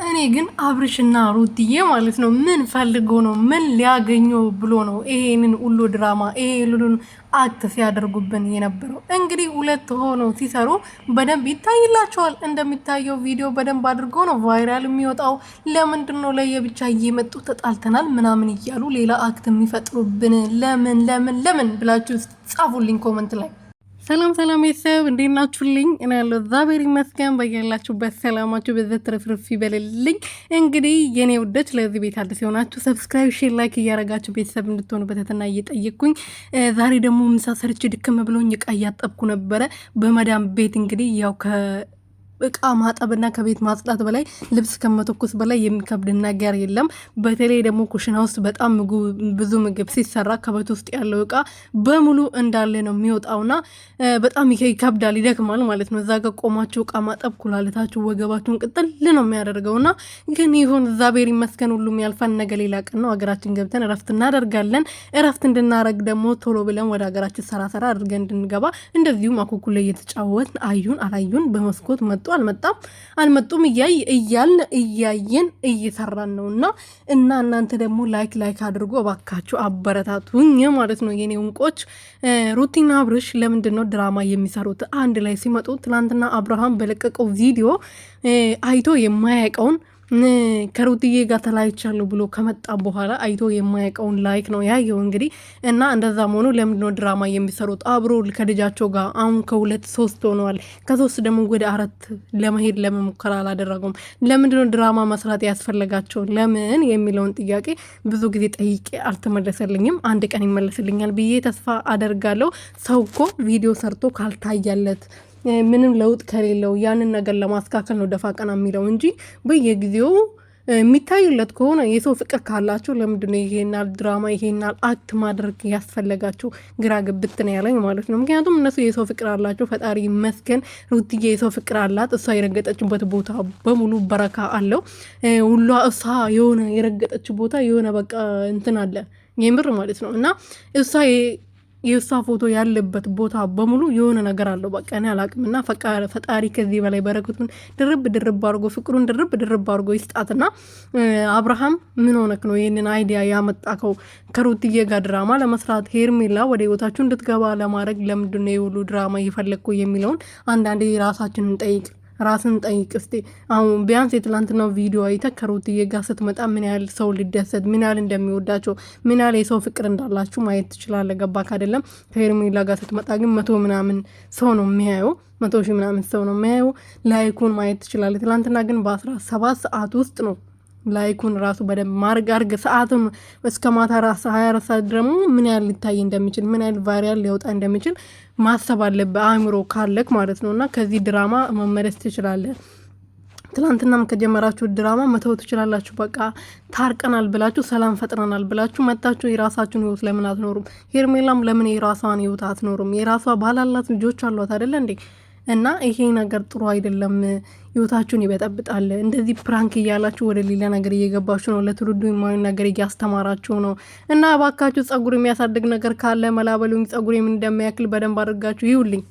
እኔ ግን አብርሽና ሩትዬ ማለት ነው ምን ፈልጎ ነው፣ ምን ሊያገኙ ብሎ ነው ይሄንን ሁሉ ድራማ፣ ይሄ ሁሉን act ሲያደርጉብን የነበረው? እንግዲህ ሁለት ሆነው ሲሰሩ በደንብ ይታይላቸዋል። እንደሚታየው ቪዲዮ በደንብ አድርጎ ነው viral የሚወጣው። ለምንድን ነው ለየብቻ እየመጡ ተጣልተናል ምናምን እያሉ ሌላ act የሚፈጥሩብን? ለምን ለምን ለምን ብላችሁ ጻፉልኝ comment ላይ። ሰላም ሰላም ቤተሰብ፣ እንዴት ናችሁልኝ? እኔ ያለው እግዚአብሔር ይመስገን። በያላችሁበት ሰላማችሁ በዘት ትርፍርፍ ይበልልኝ። እንግዲህ የኔ ውዶች፣ ለዚህ ቤት አዲስ የሆናችሁ subscribe፣ share፣ like እያረጋችሁ ቤተሰብ እንድትሆኑ በትህትና እየጠየቅኩኝ፣ ዛሬ ደግሞ ምሳ ሰርቼ ድክም ብሎኝ እቃ እያጠብኩ ነበረ በመዳም ቤት። እንግዲህ ያው እቃ ማጠብና ከቤት ማጽዳት በላይ፣ ልብስ ከመተኮስ በላይ የሚከብድ ነገር የለም። በተለይ ደግሞ ኩሽና ውስጥ በጣም ብዙ ምግብ ሲሰራ ከቤት ውስጥ ያለው እቃ በሙሉ እንዳለ ነው የሚወጣውና በጣም ይከብዳል፣ ይደክማል ማለት ነው። እዛ ጋር ቆማችሁ እቃ ማጠብ ኩላሊታችሁ፣ ወገባችሁን ቅጥል ነው የሚያደርገውና ግን ይሁን፣ እግዚአብሔር ይመስገን፣ ሁሉም ያልፋል። ነገ ሌላ ቀን ነው። ሀገራችን ገብተን እረፍት እናደርጋለን። እረፍት እንድናረግ ደግሞ ቶሎ ብለን ወደ ሀገራችን ሰራ ሰራ አድርገን እንድንገባ፣ እንደዚሁም አኩኩል እየተጫወትን አዩን አላዩን፣ በመስኮት መጡ አልመጣም አልመጡም እያልን እያየን እየሰራን ነው። እና እናንተ ደግሞ like like አድርጎ እባካችሁ አበረታቱኝ ማለት ነው የኔ እንቆች። ሩቲና አብርሽ ለምንድን ነው ድራማ የሚሰሩት አንድ ላይ ሲመጡ? ትናንትና አብርሃም በለቀቀው ቪዲዮ አይቶ የማያውቀውን፣ ከሩትዬ ጋር ተለያይቻለሁ ብሎ ከመጣ በኋላ አይቶ የማያውቀውን like ነው ያየው እንግዲህ። እና እንደዛ መሆኑ ለምንድነው ድራማ የሚሰሩት? አብሮ ከልጃቸው ጋር አሁን ከሁለት ሶስት ሆነዋል። ከሶስት ደግሞ ወደ አራት ለመሄድ ለመሞከር አላደረጉም። ለምንድነው ድራማ መስራት ያስፈለጋቸው? ለምን የሚለውን ጥያቄ ብዙ ጊዜ ጠይቄ አልተመለሰልኝም። አንድ ቀን ይመለስልኛል ብዬ ተስፋ አደርጋለሁ። ሰው እኮ ቪዲዮ ሰርቶ ካልታያለት፣ ምንም ለውጥ ከሌለው ያንን ነገር ለማስተካከል ነው ደፋ ቀና የሚለው እንጂ በየጊዜው የሚታዩለት ከሆነ፣ የሰው ፍቅር ካላቸው ለምንድነው ይሄናል ድራማ፣ ይሄናል act ማድረግ ያስፈለጋቸው? ግራ ግብት ነው ያለኝ ማለት ነው። ምክንያቱም እነሱ የሰው ፍቅር አላቸው፣ ፈጣሪ ይመስገን። ሩትዬ የሰው ፍቅር አላት። እሷ የረገጠችበት ቦታ በሙሉ በረካ አለው። ሁሏ እሷ የሆነ የረገጠችው ቦታ የሆነ በቃ እንትን አለ የምር ማለት ነው። እና እሷ የእሷ ፎቶ ያለበት ቦታ በሙሉ የሆነ ነገር አለው። በቃ እኔ አላቅም። እና ፈጣሪ ከዚህ በላይ በረከቱን ድርብ ድርብ አድርጎ፣ ፍቅሩን ድርብ ድርብ አድርጎ ይስጣትና አብርሃም ምን ሆነክ ነው ይህንን idea ያመጣከው? ከሩትዬ ጋር ድራማ ለመስራት፣ ሄርሜላ ወደ ህይወታችሁ እንድትገባ ለማድረግ ለምንድን ነው የሁሉ ድራማ እየፈለግኩ የሚለውን አንዳንዴ ራሳችንን ጠይቅ። ራስን ጠይቅ እስቲ። አሁን ቢያንስ የትላንትናው ቪዲዮ አይተህ ከሩትዬ ጋር ስትመጣ ምን ያህል ሰው ሊደሰት፣ ምን ያህል እንደሚወዳቸው፣ ምን ያህል የሰው ፍቅር እንዳላችሁ ማየት ትችላለህ። ገባክ አይደለም? ከሄርሜላ ጋር ስትመጣ ግን 100 ምናምን ሰው ነው የሚያየው፣ 100,000 ምናምን ሰው ነው የሚያየው። like ኡን ማየት ትችላለህ። ትላንትና ግን በ17 ሰዓት ውስጥ ነው like ኡን ራሱ በደንብ ማርግ አርግ ሰዓቱን እስከ ማታ ራስ 24 ሰዓት ደግሞ ምን ያህል ሊታይ እንደሚችል፣ ምን ያህል viral ሊወጣ እንደሚችል ማሰብ አለብህ፣ አእምሮ ካለክ ማለት ነው። እና ከዚህ ድራማ መመለስ ትችላለህ። ትላንትናም ከጀመራችሁ ድራማ መተው ትችላላችሁ። በቃ ታርቀናል ብላችሁ፣ ሰላም ፈጥረናል ብላችሁ መታችሁ የራሳችሁን ህይወት ለምን አትኖሩም? ሄርሜላም ለምን የራሷን ህይወት አትኖሩም? የራሷ ባል አላት፣ ልጆች አሏት አይደለ እንዴ? እና ይሄ ነገር ጥሩ አይደለም፣ ህይወታችሁን ይበጠብጣል። እንደዚህ prank እያላችሁ ወደ ሌላ ነገር እየገባችሁ ነው። ለትውልዱ የማይሆን ነገር እያስተማራችሁ ነው። እና እባካችሁ ጸጉር የሚያሳድግ ነገር ካለ መላበሉኝ። ጸጉር ምን እንደሚያክል በደንብ አድርጋችሁ ይውልኝ።